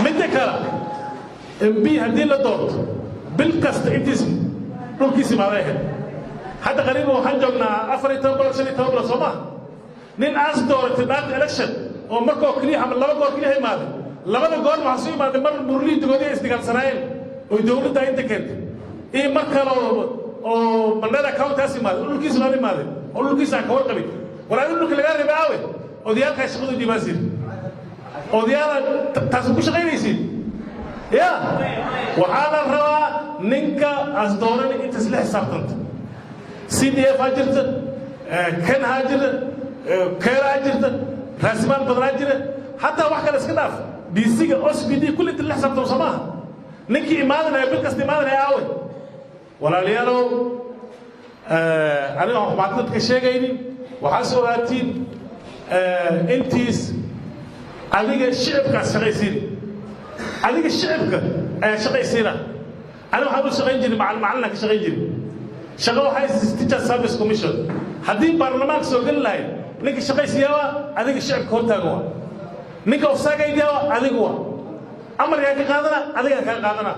Midda kale, MP haddii la doorto, bil kasta intiis dhulkiis imaaday ahayd. Hadda qariiba waxaan joognaa 14 bilood, 15 bilood, soo maha? Nin aas dooratay dhaanta election oo markoo keliya ama laba goor keliya imaaday. Labada goor waxaa soo imaaday mar Murlii Dogoodiya isdagaalsanaayeen oo dowladda inta keentay, iyo mar kale oo Mandera County-aas imaaday oo dhulkiisa noo imaaday oo dhulkiisa aan ka warqabin. War, adi dhulka lagaa rabay aawe? Odayaalkaa shaqadu dhibaasir, odayaala taas ku shaqaynaysiin ya. Waxaa la rabaa ninka aas dooran intaas la xisaabtanta. CDF haa jirta, ken haa jirta, KRA haa jirta, raasimaal badanaa jira. Hataa wax kale iska dhaaf, DC-ga, OCPD, kulli inta la xisaabtamo, soo maaha? Ninkii imaadanaya bil kasta imaadanaya aawe? Walaalayaalow, aniga waxaan dadka sheegaynin, waxaa soo ogaatiin intiis adiga shicibkaas shaqaysiin, adiga shicibka ayaa shaqaysiina. Aniga waxaan u shaqayn jiray macallin, macallinaan ka shaqayn jiray. Shaqo waxaa Teacher Service Commission. Haddii baarlamaanka soo geli lahayd, ninka shaqaysiiyaa waa adiga shicibka hortaaga, waa ninka ofsaagaydiyaa, waa adiga, waa amar yaa ka qaadana, adigaa kaa qaadana.